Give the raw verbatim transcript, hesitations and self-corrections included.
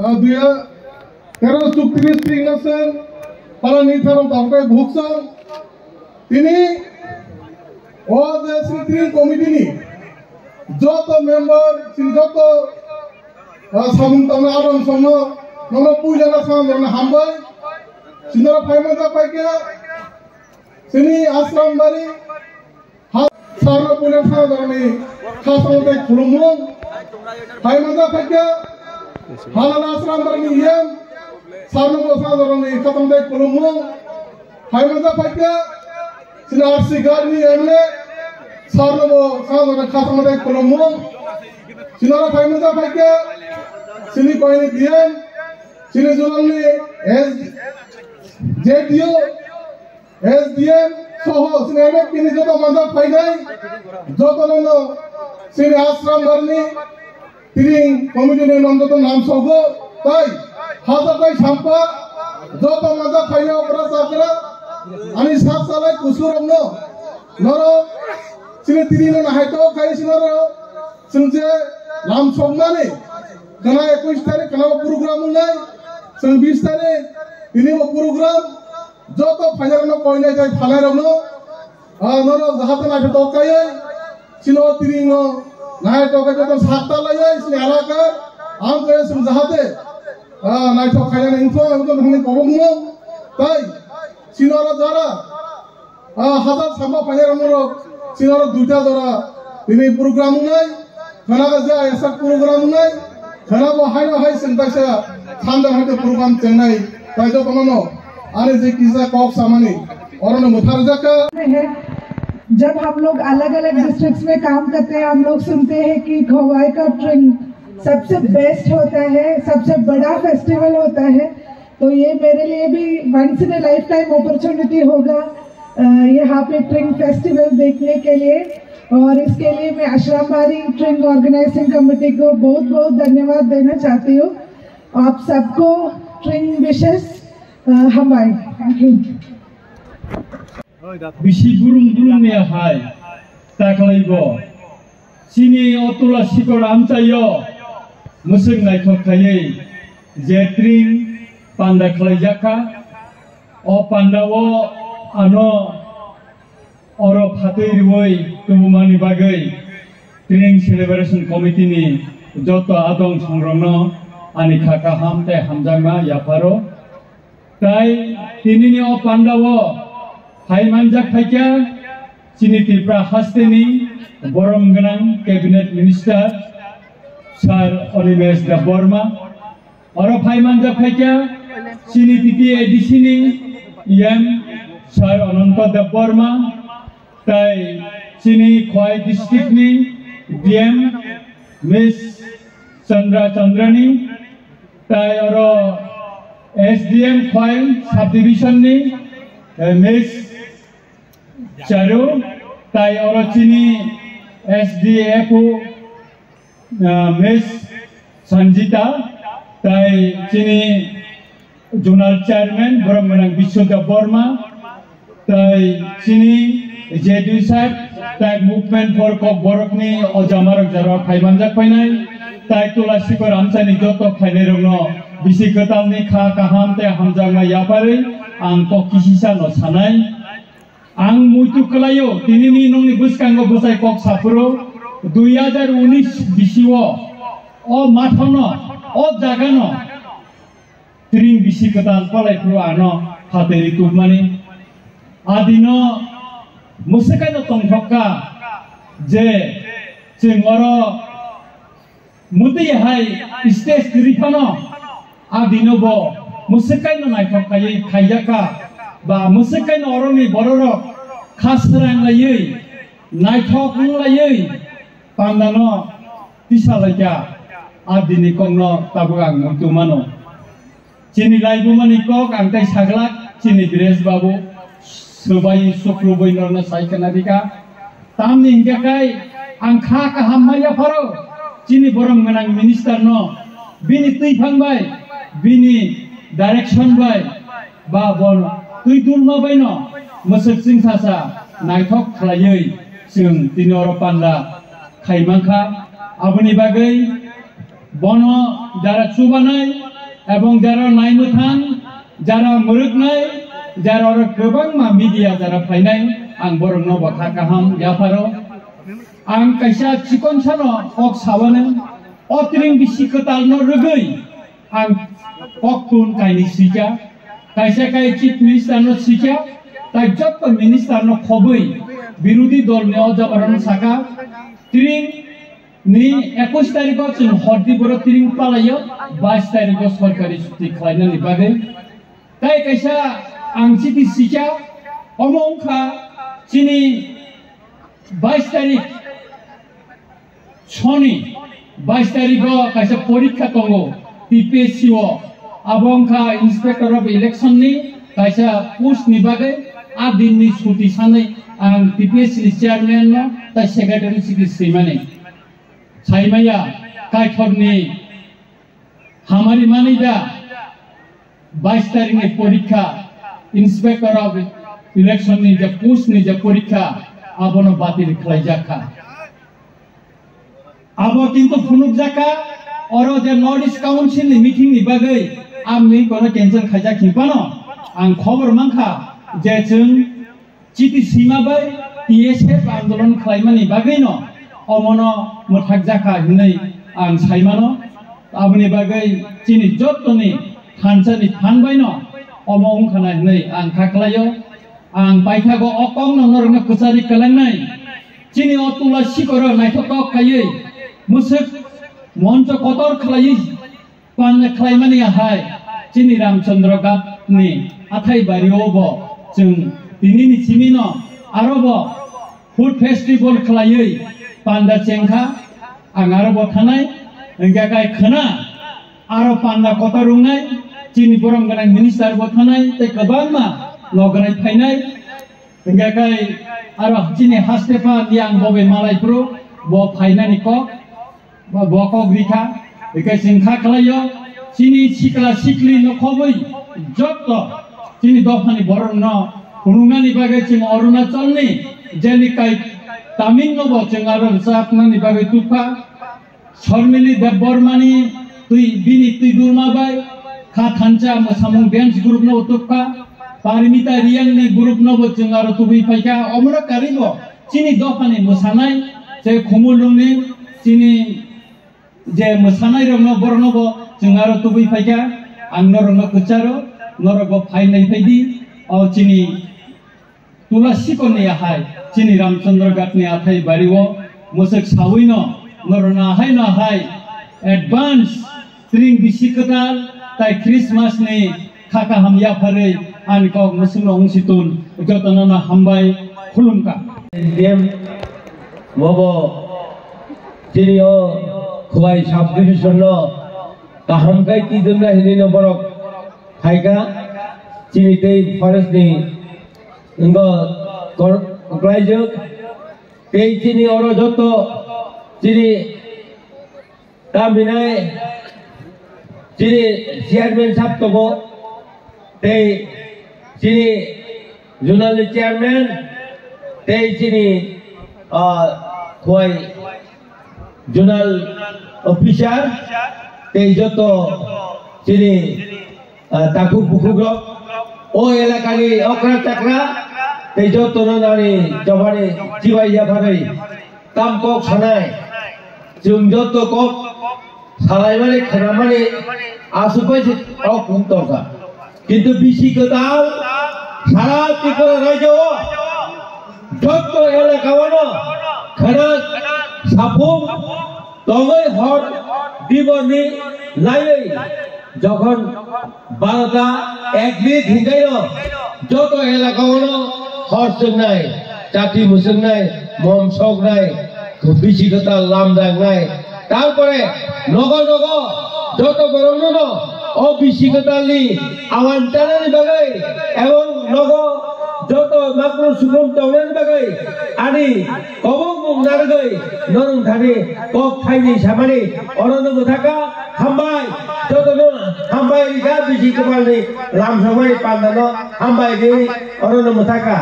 Ah, duya tero chuktiris tring na sen, palani tharom tangkai bhuksang. Tini o je sitring committee ni joto member, sini joto, ah, samung tangna adong songno, nono puila na samung tangna hambai. Sinara phaima ja paikya, sini Asram Bari, Ha, sarno puila sa jarani khasang tei khulumung. Hai manja phaikya, halala Asram Bari ni yem, sarno bo sa jarani khasang tei khulumung. Hai manja phaikya, sini R C Garni M L A, sarno bo sa jarani khasang tei khulumung. Sinara hai manja phaikya, sini koini D M, sini Jurangni S, J D O, S D M soho sini M F P ni joto manja phainai, joto nono sini Asram Barni tring committee ni nom joto nam sogo, tai hajar tai sampa joto manja phainai okra chakra ani sak salai kusurokno noro sini tring no nahai to khai sinoro sini je nam sokmani kana ekush tarik kana program nai sini bish tarik ini program Joto phainairokno koinai tei phalairokno, ah, norok jahate naithotok kaiwi, sino tiringno naithotok kaiwi joto sakta laiwi sini elaka, ang khe sum jahate, ah, naithok khainani wngkho, wngkho hwnwi kobokno, tai sino oro jora, ah, hajar samba phainairokno sino oro duita jora tini program wngnai. Khana ba ja esa program nai, khana bo hai no hai sing taisa thanda hai program chengnai, tai joto no, ani je kisa kok samani, oro no muthar jaka. है। जब हम लोग अलग-अलग डिस्ट्रिक्ट्स में काम करते हैं, हम लोग सुनते हैं कि खोवाई का ट्रिंग सबसे बेस्ट होता है, सबसे बड़ा फेस्टिवल होता है। तो ये मेरे लिए भी once in a lifetime opportunity होगा, अ, यहाँ पे ट्रिंग फेस्टिवल देखने के लिए। और इसके लिए मैं अशराम बारी ट्रिंग ऑर्गेनाइजिंग कमेटी को बहुत बहुत धन्यवाद देना चाहती हूँ। आप सबको ट्रिंग विशेष, अ, हमारे। Thank you. Bisi burum burum ni hai taklai bo. Chini o tula sikor amchaio mwswk naithok khaiwi je tring panda khlaijak kha. O pandao ano oro phatwi rwui tubumani bagwi Tring Celebration Committee ni joto adong songrokno ani kha kaham tei hamjakma yapharo. Tai tinini o pandao phai manjak phaikha chini Tripura hasteni borom gwnang Cabinet Minister Sir Animesh Debbarma. Oro phai manjak phaikha chini T T A D C ni E M Sir Ananta Debbarma, tai chini Khowai District ni D M Miss Chandra Chandrani, tai oro S D M Khowai Subdivision ni, eh, Miss Charu, tai oro chini S D F O, ah, Miss Sanjita, tai chini Zonal Chairman borom gwnang Biswada Borma, tai chini J D U sir, tai Movement for Kokborok ni o jamarok jaro phai manjak phainai, tai Tula Sikor amchani joto phainairokno bisi kwtalni kha kaham tei hamjakma yapharwi ang kok kisisa no sanai. Ang muitu kwlaio, tinini nongni bwskango bwsai kok saphuru, dui hajar unis bisio o mathano, o jagano tring bisi kwtal palai phuru ano phatwi tubmani. Adino mwswkaino tongthokka je chwng oro Mwtwi hai stage kwrwi phano, a dino bo mwswk kaino naithok khaiwi khaijak kha, ba mwswk kaino oroni bororok kha swrang laiwi, naithok wng laiwi pandano tisa lai kha, a dini kokno tabuk ang muitu mano. Chini laibumani kok ang tei saglak chini Biresh Babu swbai sukrubwi norno sai khna rikha. Tamni hingkhe kai ang kha kaham maya pharo chini borom gwnang minister no bini twiphang bai, bini direction bai, ba bo twi dulma bai no mwswk chwngsasa naithok khlaiwi chwng tini oro panda khai mankha. Aboni bagwi Bono jara chubanai ebong jara naimwthang, jara mwrwknai, jara oro kwbangma media jara phainai, ang borokno bo kha kaham yapharo. Ang kaisa chikon sano kok sabano, o tring bisi kwtalno rwgwi ang kok tun kainwi swikha. Kaisa kai Chief Minister no swikha, tai jotto minister no khobwi birodhi dol ni o jaga rok no saka, tring ni ekush tarikh o chwng hordi borok tring palaio, bais tarikh o sorkari chuti khlainani bagwi. Tai kaisa ang chiti sikha, omo wngkha chini bais tarikh, soni bais tarikh o kaisa porikha tongo T P S C o, abo wngkha Inspector of Election ni kaisa post ni bagwi. A din ni suti sanwi ang T P S C ni chairman no tai secretary chiti swimani. Saimaya Kaitorni hamari manwi da bais tarikh ni porikha, Inspector of Election ni je post ni je porikha, abono batil khlaijak kha. Abo kintu phunukjak kha, oro je North East Council ni meeting ni bagwi amni kono cancel khaijak hinphano ang khobor mankha je chwng chiti sima bai T S F andolon khlaimani bagwino omono mwthakjakha hinwi ang saimano. Aboni bagwi chini jottoni thansani phan baino omo wngkhana hinwi ang kha khlaio. Ang paithago o kokno norokno kwchari kwlangnai. Chini o tula sikoro naithotok khaiwi mwswk moncho kotor khlaiwi panda khlaimani ahai chini Ramchandra Ghat ni athai bario bo chwng tinini simino aro bo food festival khlaiwi panda chengkha. Ang aro bo thanai hingkha kai khwna aro panda kotor wngnai chini borom gwnang minister bo thanai tei kwbangma loganai phainai. Hingkha kai aro chini haste pha yang bobe malai pro bo phainani kok. Bo, bo kok rikha, hingke chwng kha khlaio, chini sikla sikli no khobwi jotto chini dophani borokno phunuknani bagwi chwng Arunachalni jelikai Tamil no bo chwng aro rwchapnani bagwi tukha. Sharmili Debbarmani twi bini twi durma bai kha thansa mwsamung dance group no tukha. Parimita Riyangni group no bo chwng aro tubui phaikha. Omono karwi bo chini dophani mwsanai, je Khumulwngni chini je mwsanairokno, borokno bo chwng aro tubui phaikha. Ang norokno kwcharo, norok bo phainai phaidi. O chini Tula Sikonni ahai, chini Ramchandra Ghatni athai bario mwswk sawino norokno ahaino ahai advance tring bisi kwtal tai Christmas ni kha kaham yapharwi ani kok mwswkno wng si tun. Jotono no hambai khulumkha. Dem bobo chini o Khowai sub division no kaham kai twi dwngna hinwi no borok phaikha. Chini tei forest ni wngkha kor-, kwlaijak tei chini oro joto chini Taminai chini chairman sab tongo, tei chini zonal ni chairman, tei chini, ah, Khowai zonal officer, tei joto chini ah, takhuk bukhukrok, o elakani okra chakra tei jotono nani jobani chibai yapharwi tam kok sanai. Chwng joto kok salaimani, khnamani aswk bai se o kung tongkha. Kintu bisi kwtal sara Tripura rajyo o joto elaka o no khna saphung tongwi hor diborni laiwi jokhon barota ek minit hinkaino joto elaka ono hor chwngnai, chati mwchwngnai, mom soknai, bisi kwtal lamjaknai. Tarpore nogo nogo joto borokno no o bisi kwtalni awan chanani bagwi ebong nogo joto makru sukrum tongnani bagwi ani kobok mung narwgwi norwng thani kok thaini samani orono mwthaka. Hambai, jotono hambai rijak bisi kwpalni lamsokmani pandano hambai ri orono mwthaka.